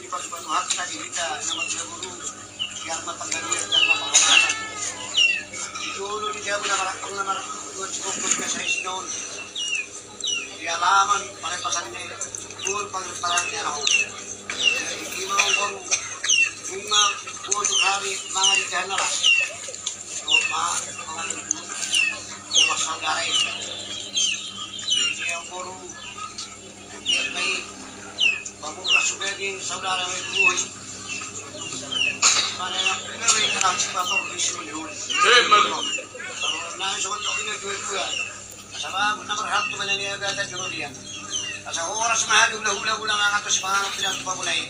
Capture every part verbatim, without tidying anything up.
Patupatunta di hita na marboru, biar ma panggabean, biar ma panggabean. Di jolo ni jabu na marangkang na marangkang dua cikokon na sai sinon. Di alaman parepasan ni gol parepasan ni anak. Jadi ima ngolu bunga gol tu hari mangadi jahan alas. Cuma mangadi dulu. Cuma saudara itu. Jadi yang baru Pamurnas sude di saudara mai tubuhi. Mana yang pina mai kenal si bapak polisi menurut. Kalau nang soal ini dua-dua. Sama na marhak tu mana ni ada ada jero dia. Asa horas mahal hula-hula hula mangatos semangat tidak lupa mulai.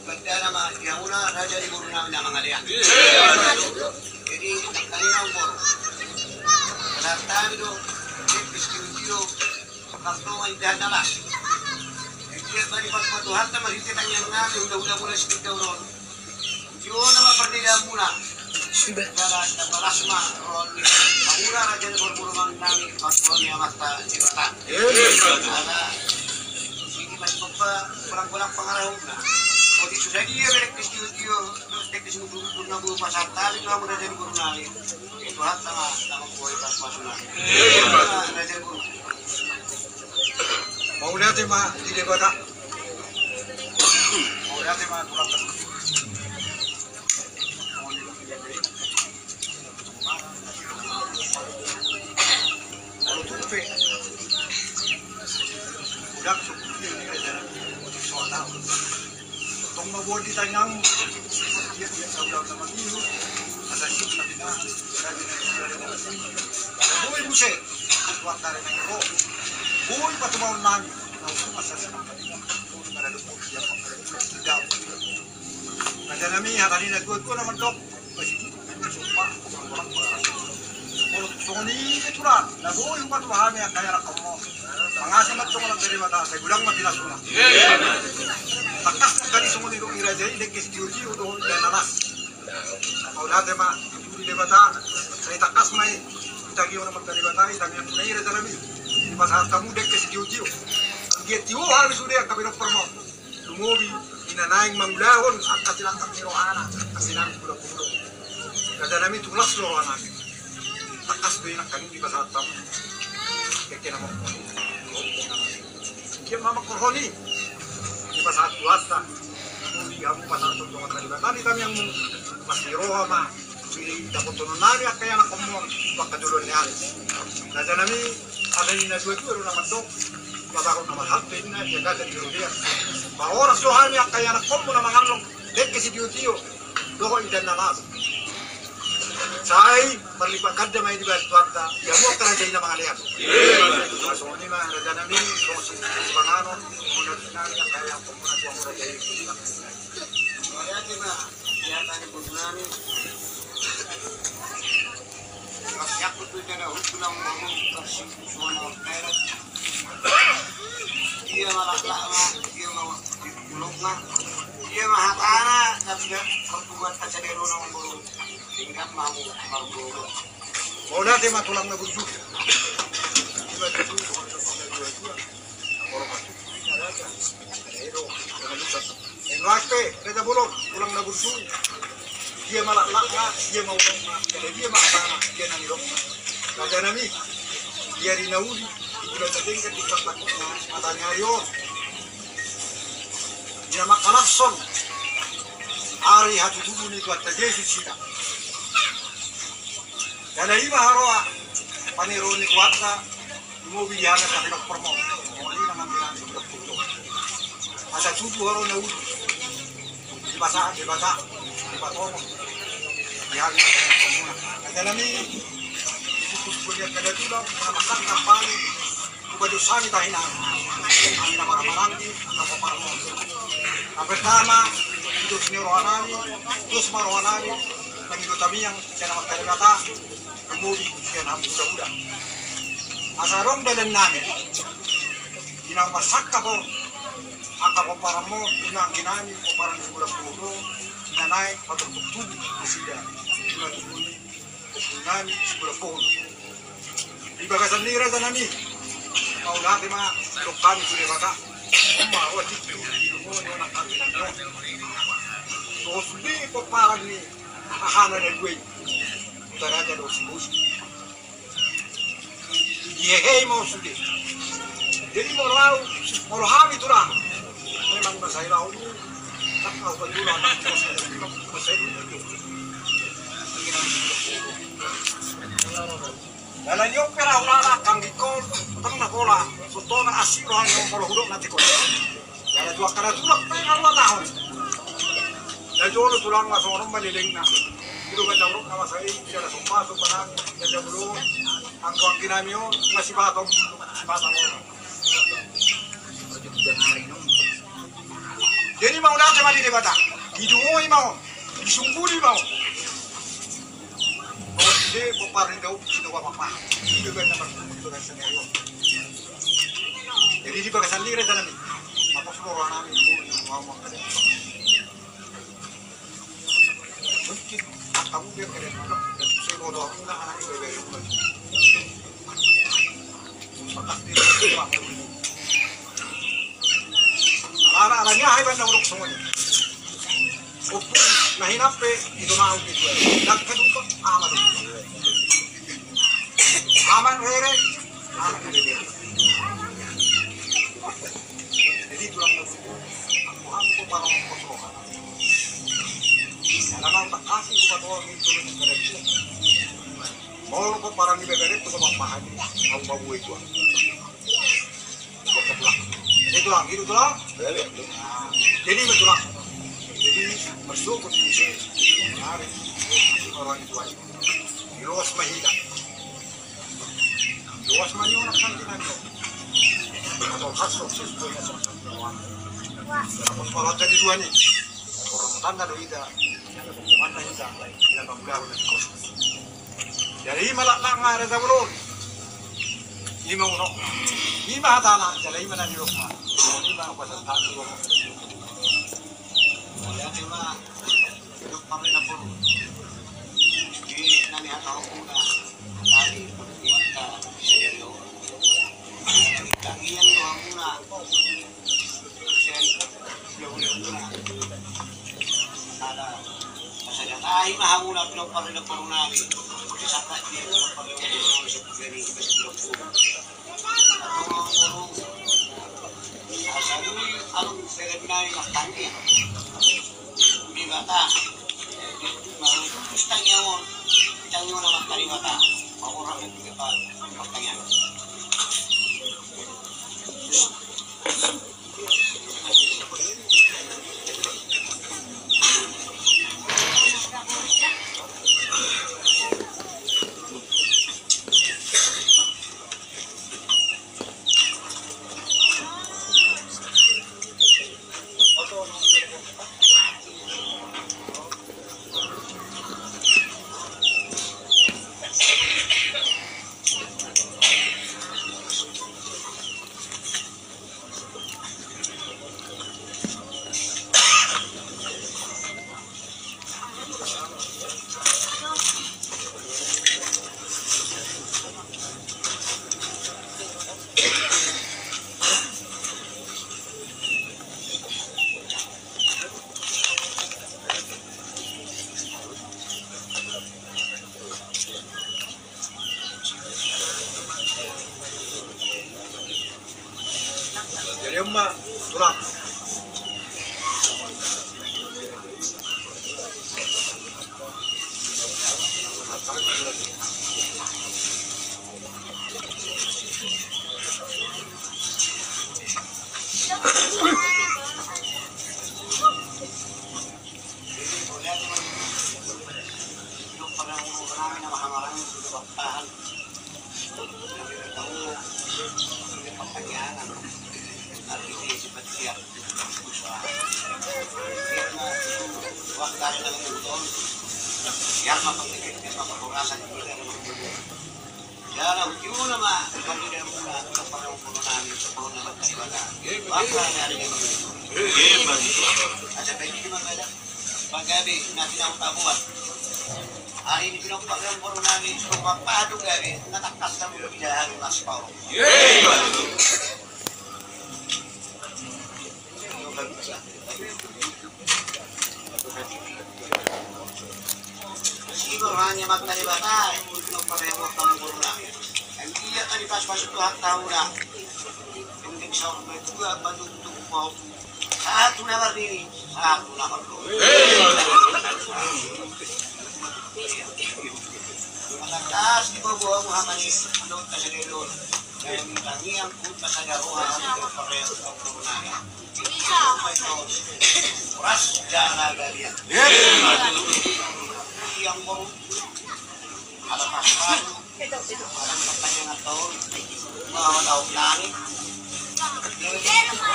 Benda nama dia hula raja di guru nama nama ngalian. Jadi nak tadi nombor. Kenal tadi dong. Cek di studio. Martonga indahan na las. Dia bani patupatunta marhite tangiang nami hula-hula muna sitinda uron. Jona ma parnidaanmuna. Sudah. Jala dapalas ma ron. Hamuna raja ni parboru nami parboru ni amanta Debata. Ala sini patupa pulang-pulang pangarahutna. Oti sudah dia berek di studio. Berek di studio na bu pasar tali na bu raja ni boru nami. Itu hak sama sama boy pas masuk nami. Raja ni boru. Mauliate ma di Debata. Mauliate ma tulang. Molo tutu pe. Udah cukup dia ni aja. Soal tahu. Tong na bodi tanyang. Dia dia saudara sama dia. Ada sih tapi nah. Boy buse. Tuan dari Nero. Boy patumaon nami. Nau masa senang. Raja nami, hata ni na tua-tua na mandok. Molo songon i pe tulang, na boi hupatua hami angka anak hamu. Mangasi ma songon angka Debata, sai godang ma pinasuna. Tangkas ma tadi songon i do i raja i, dengke sitiotio do i na las. Mauliate ma di Debata, sai tangkas ma i. Itagi ona ma Debata, itagi ona i raja nami. Dipasahat hamu dengke sitiotio. Anggiat tio hami sude angka pinompar mu. Lumobi ina naeng mangulahon angka silangkap ni rohana, angka sinami kuda-kuda. Raja nami tulas do roha nami. Tangkas do ina kami dipasahat hamu. Keke nama. Dia mama korhoni. Dipasahat tuasa. Lumobi hamu pasahat tontongan tadi. Tadi kami yang masih roha ma. Jadi dapoton nami angka anak hamu, angka jolo ni ari. Raja nami, ada ni na dua-dua do na mandok, babagon na marhata inna, dia kata di rodia. Ba horas do hami angka anak hamu na mangallong, dengke sitiotio, dohot indahan na las. Sai, marlipat ganda ma i dibahen Tuhanta, ia hamu angka raja i na mangalean. Songon i ma, raja nami, songon i, songon i, songon i, songon i, songon i, songon i, songon i, songon i, songon i, songon i, Ia tadi boru nami. Masiak tu jana hutu nang boru kasi suan nang peret. Dia ma laklakna, dia ma ulokna. Dia ma hatana, tapi dia perbuat kaca dia nang boru. Tinggal mau marboru. Mauliate ma tulang na burju. Dia ma burju, tulang na burju. Nuaeng pe, raja bolon, tulang na burju. Dia ma laklakna, dia ma ulokna, dia ma hatana, dia na nidokna. Raja nami, dia di na uli, di bulan na denggan di tempat mata ni ari on. Dia mangkalashon ari hatutubu ni Tuhanta Jesus hita. Jala i ma haroa, panero ni Tuhanta, Lumobi di hami angka pinompar mu. Molo i na ngambil hami sudah puluh. Asa tubu haroa na uli. Dipasahat Debata. Dipatongon. Di hami angka pinompar muna. Raja nami. Dipupus bolian kada tulang. Manapasak na paling. Upa dos hami tahinan. Hami na marhahamaranggi. Angka pinompar mu. Na pertama. Dos ni roha nami. Dos ma roha nami. Nami do tamiang. Sian angka Debata. Lumobi sian hamu huda-huda. Asa adong dalan nami. Di na marsangkap on. Angka pomparan mu, di na anggi nami, pomparan ni Bulan Pulo, di na naeng paturpuk tubu nasida. Di na tubu ni, tubu nami, si Bulan Pulo. Di bagasan ni raja nami. Mauliate ma, dok hami tu Debata. Oma, oa tipu, di rumah, di anak hami nami. Pomparan ni hahana na dua i. Utara do sibosi. Di hehe i ma on sude. Jadi molo au, molo hami tulang, memang na sai laho ni, tak au ba tulang, tak au ba tulang, tak au ba tulang. Ala ni on pe ra hulala, kanggingkon, tong na pola, sotona asi rohani on molo hudok nanti kau. Ala tu angka na tulang pe na dua taon. Na jolo tulang ma songon on ma lelengna. Di do ganna uruk na masa i, di ala somba, somba nang, di ala jabulu, anggo anggi nami on, na sibaton, sibaton on. Jadi mauliate ma di Debata, didungoi ma on, disungguli ma on. Bahwa sude pomparan ni Daud, di do bapak ma. Di do ganna marsungguli, di do ganna sanario. Jadi di bagasan lire dalam ini. Maka sudah orang nami, mau, mau, mau, Ala, ala ni aha iba na hudok songon i. Ompung na hinan pe ito na au pe tua. Dangka duka ama do. Ama rere, ama rere. Jadi tulang na suku, aku hampa parang kosongan. Karena tak kasih buat orang itu yang kada bisa. Molo pomparan ni bebere tu sama paham. Mau mau itu. Jadi tulang, gitu tulang. Jadi ma tulang. Jadi masuk ke sini. Hari orang itu aja. Di luas mah hilang. Luas ma ni onak kan di nami. Atau khas sukses tu ya sama-sama. Terus kalau tadi dua ni. Orang tanda do ida. Ada pengumuman lah ida. Ida bangga udah kos. Jadi ima laklak ma raja bolon. Ima unok. Ima hatana. Jadi ima nani rok ma. Ima kuasa tanda dua ma. Jadi ima. Hidup kami na pun. Di nani hatahokuna. Tadi pertemuan ka sederio. Tangiang doa muna. Sen. Jauh-jauh muna. Ada. Masa jatahi mah hamuna pinompar-pinompar nami. Disakat di pinompar-pinompar nami. Seperti ini kita sudah pun. Jadi emma tulang. Jala hutiuna ma, pangida muna, pangida muna, pangida muna nami, pangida muna nami. Bangka nami. Ada bagi di mana ada? Pagabe, nasi nau tabuan. Hari ini bilang pangida muna nami, sumpah padu gabe, natakas tabu gabe, jahat mas pau. Sigor hanya mata Debata, yang mungkin ompar yang waktu mengurna. Yang dia tadi pas masuk Tuhan tahu dah. Yang bisa orang itu juga bantu untuk mau. Satu na berdiri, satu na berdiri. Maka das di bawah Muhammad ini, menurut kasih dulu. Yang tangiang pun kasih roha, yang perlu. Ras jala galian. Yang baru ada masalah, ada pertanyaan atau mau tahu nani.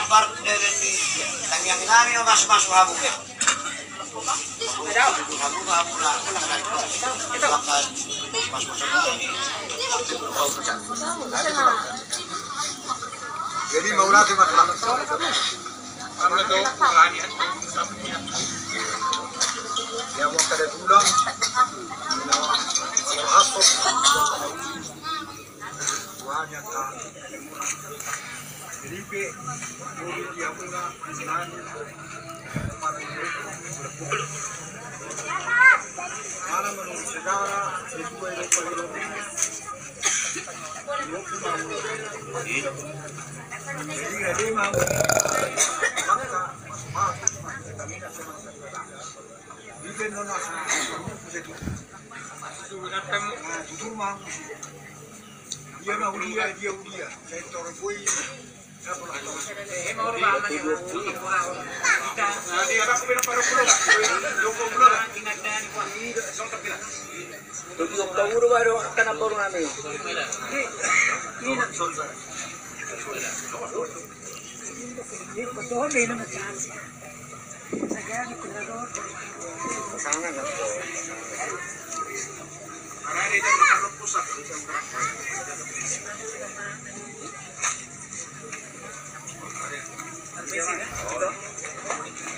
Bar dari tangiang nani mas mas habu ya. Habu habu lah. Jadi mau lagi mas.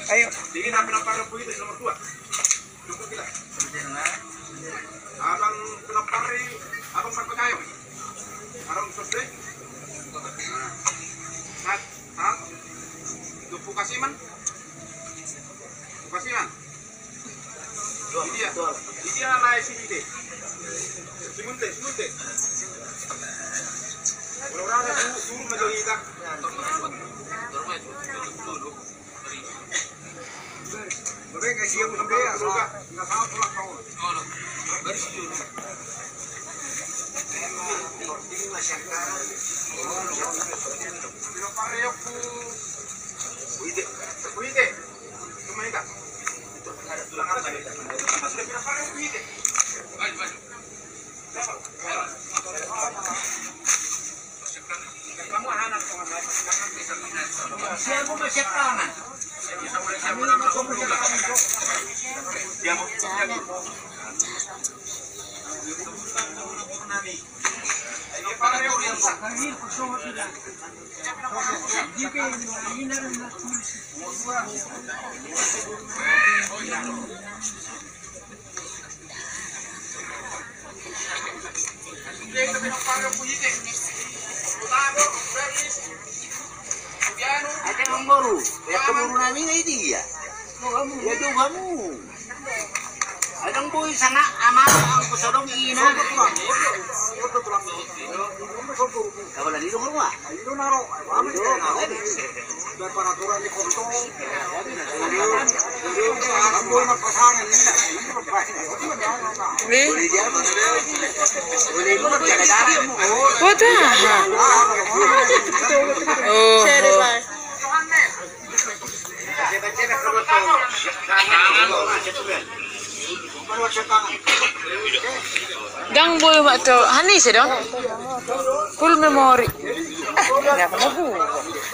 Ayo. Jadi, nama nomor dua. Abang Penopari, abang Parpekayo. Abang Sosde. Nah, nah. Itu Pukasiman. Pukasiman. Dia, dia naik sini deh. Simunte, simunte. Kalau orang ada suruh menjadi kita. Ada yang baru, ya keburu nami ngai dia. Ya jauh kamu. Adong boi sanga ama angku sodong ina. Kabalan ido rumah. Ni? Kota? Oh. Dang boi ma to, hanise dong. Full memory.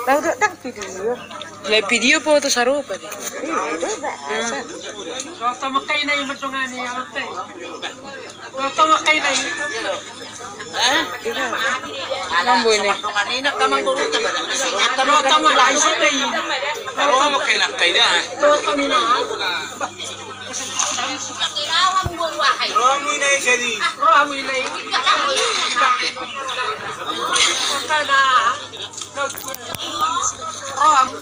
Dang, dang video. Live video foto sarupa di. Toto makaina ima dongani. Toto makaina. Hah? Nang boi ni. Rohamu ina i jadi. Rohamu ina i. Rohamu.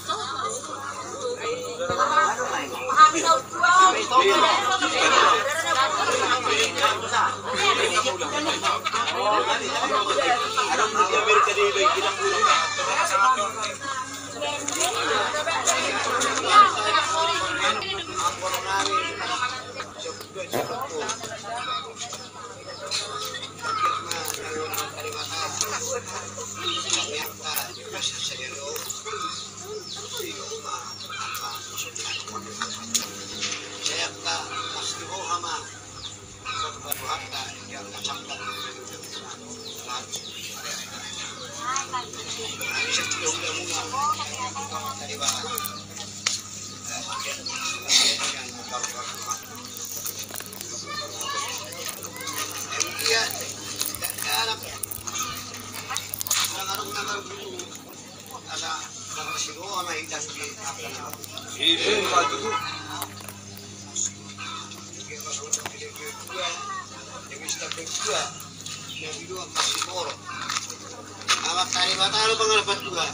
Amat tadi matalo pangalapan tua.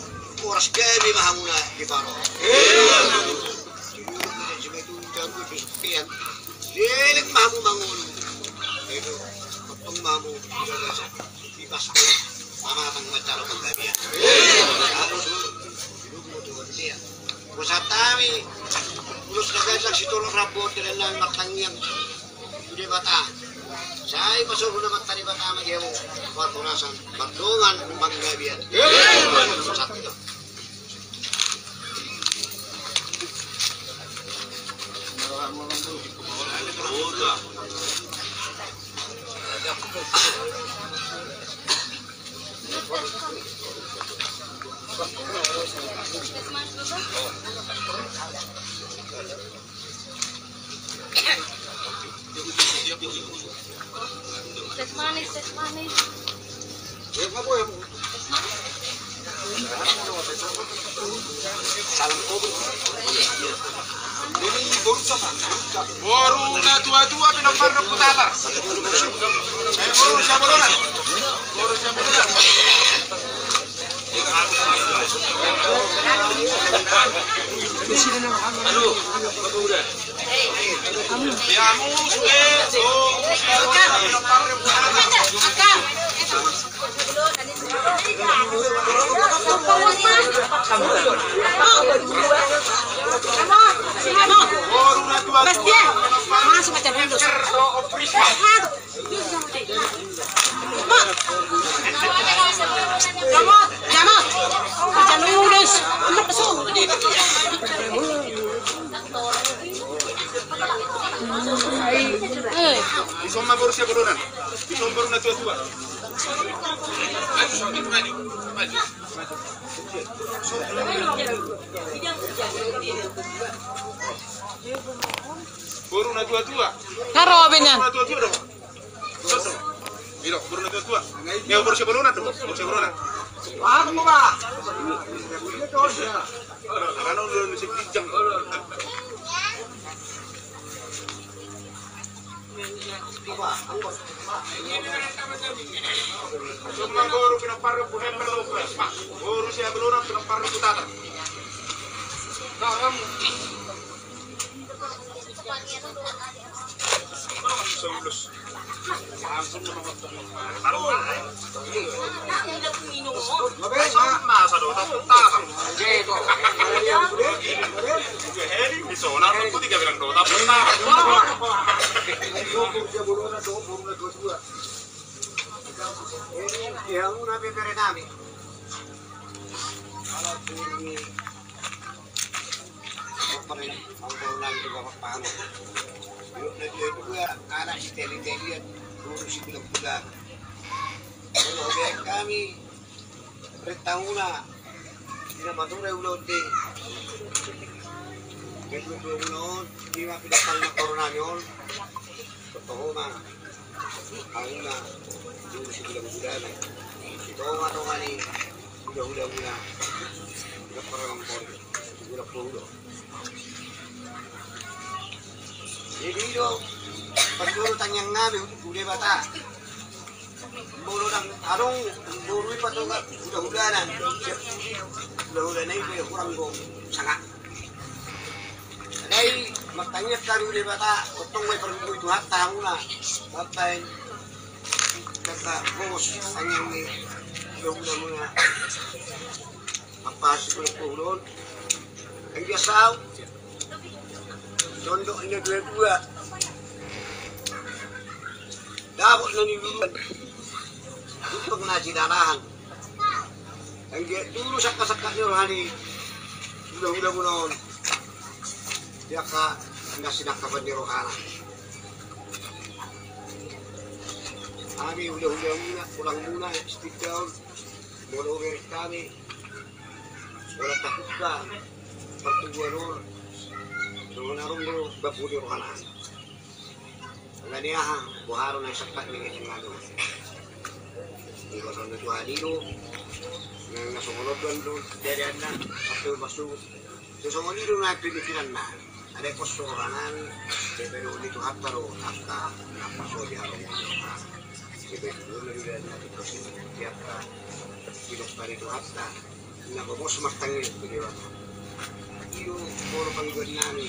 Horas gabe ma hamuna di paro. Leleng ma hamu mangolu. Itu potong ma hamu di bagasan. Di pas pamatang mancalo panggabean. Aku tu. Di lubu tu dia. Pusat kami. Ulos bagasan si tolong rabot dan nang martangiang. Debata. Sai pasoru na mata Debata ma dia mu. Parhorasan. Pardongan panggabean. Satu. Teh manis, teh manis. Boru na tua-tua, pinompar ni ompu Tatar. Eh, boru Siabolonan. Boru Siabolonan. Bastian, masuk aja dulu. Ison ma boru Siabolonan. Ison boru na tua-tua. Boru na tua-tua. Karo benan. Boru na tua-tua dong. Iro, boru na tua-tua. Ya, boru Siabolonan dong, boru Siabolonan. Aku, Pak. Karena udah masih kijang. Cuma boru pinompar ni ompu Hemper, boru Siabolonan pinompar ni ompu Tatar. Anggo nami tu bapak paman. Dua anak si teli-telian, boru si bilang-bilang. Kalau kami, perintahuna, tidak mature ulaon di. Kedua-dua ulaon, lima pindah paling koronanyon. Pertahuna. Auna, dulu si bilang gudana. Si tonga-tonga ni, udah-udah guna. Udah pernah nonton, udah puluh. Jadi do, pas dulu tanyang nami, udah bata. Bolo dang, adong, bolo ipat tonga, udah-udahan. Udah-udahan, udah kurang gong, sanga. Dai, mata Tangiang hami tu Debata, tongtong ma dipargogoi Tuhanta hamuna. Bapak, kata bos, tangiang ni hulahula muna. Apa sih, hulahula on? Yang biasa, condok ini dua-dua. Dapot na niluluan. Untuk na cinalahan. Anggiat tulus sangkasangka ni roha ni hulahula muna on. Di angka na sinangkapan ni rohana. Hami hulahula muna, tulang muna, Sittindaon, molo bereng hami, molo tabuka partubuan on, songon na ro do bambu ni rohana. Alani aha, boha do na sangkap ni ngedeng ado. Iba songon tu halilu, na songon on do, do, jadi anda, satu masuk. So songon i do na pemikiranna. Ada kos so rohanami, jadi do ni Tuhanta do, angka, na paso di harum. Jadi do na di dalam na di kos di angka, di kos tadi Tuhanta. Na gomos martangiang tu Debata. I do molo pangidoannami,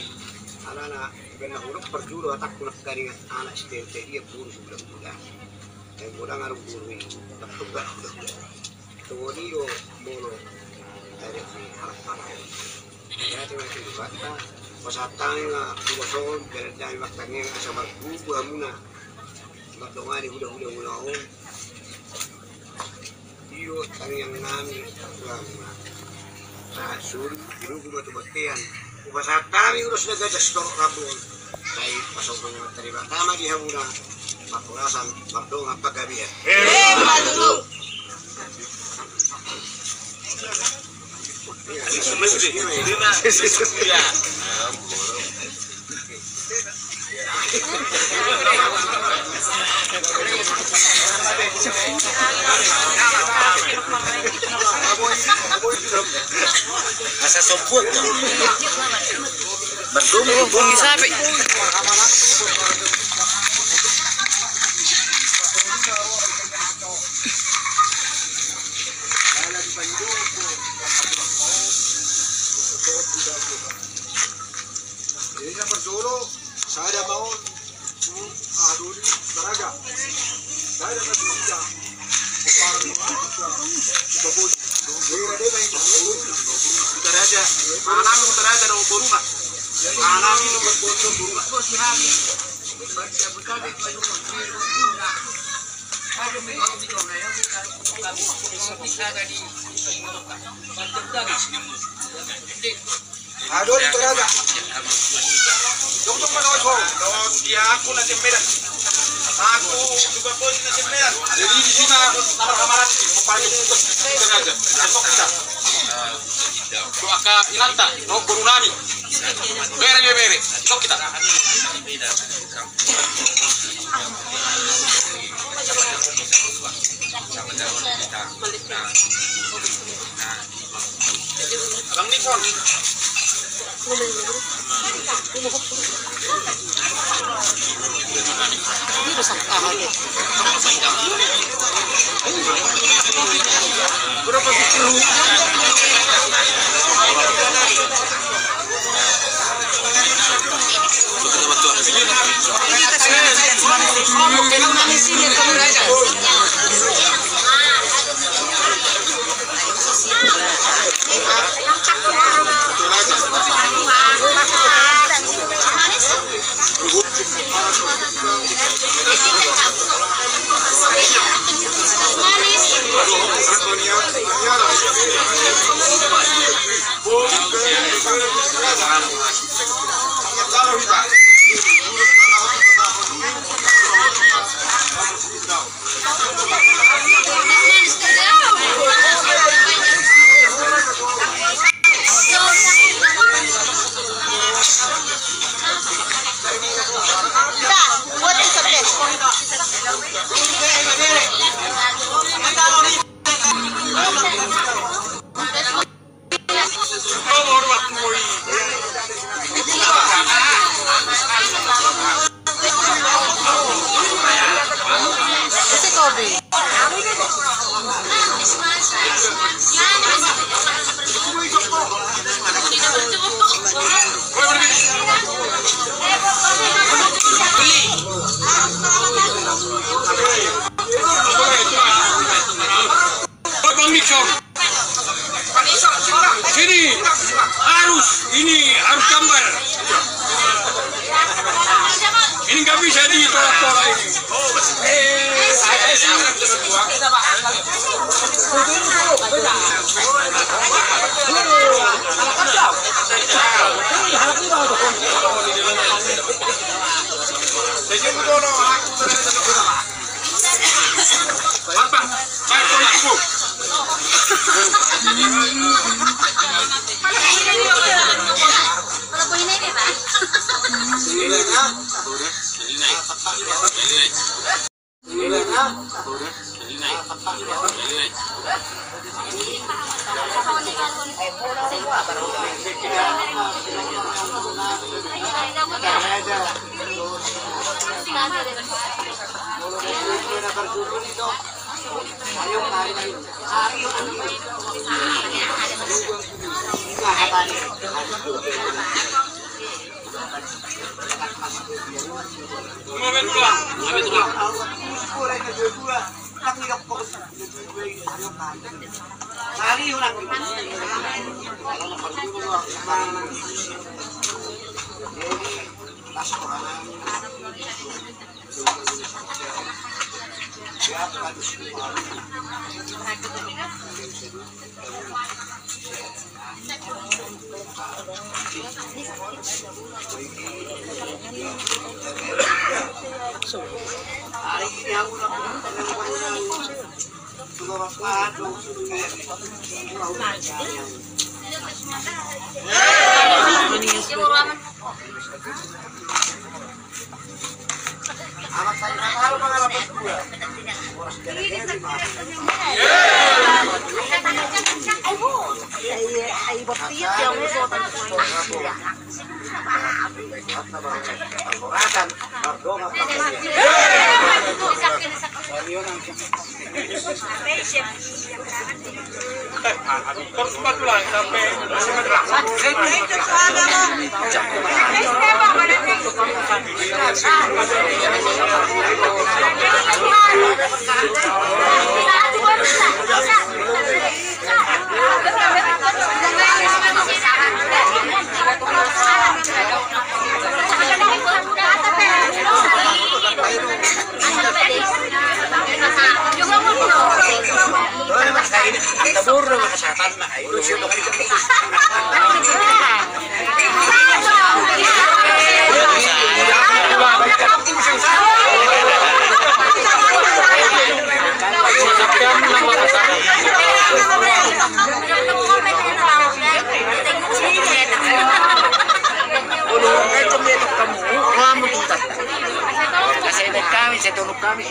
alana, baen na hudok parjolo hatangku nangkaningan anak sitente dia puru sebulan bulan. Yang godang arung guru i, tak tunggal hudok. Tunggu i do molo. Ada di harap-harap. Jadi, mati di bata. Pasahat hami ma, ulos on, baen hami martangiang asa margugu hamuna. Mardongan ni hulahula muna on. I do tangiangnami, Tuhanna. Nah, suru, dinugu ma tu bontean. Hupasahat hami ulos na gajas torop rambu on. Sai pasahat ma di Debata ma di hamuna. Marhorasan, mardongan panggabean. Eh, mardongan. Asa sombong. Berdua bung sapi. Jadi na parjolo, sada ma on tu Adoli Taraga. Sada ma tu Ida. Taraga. Anakmu Taraga dong borunga. Anakmu nomor borunga. Adoli Taraga. Dokter mana, Bos? Dia aku na sembedan. Aku juga bos na sembedan. Jadi di sini nomor kamar aku, paling mutus Taraga. Besok kita. Doa ka inanta, no, guru nami. Bere, bere, bere. Besok kita. Abang Nixon. Berapa biji lu? Ese kopi. Ini nggak bisa ditolak-tolak ini. Eh, saya sih. Kami, saya tolong kami.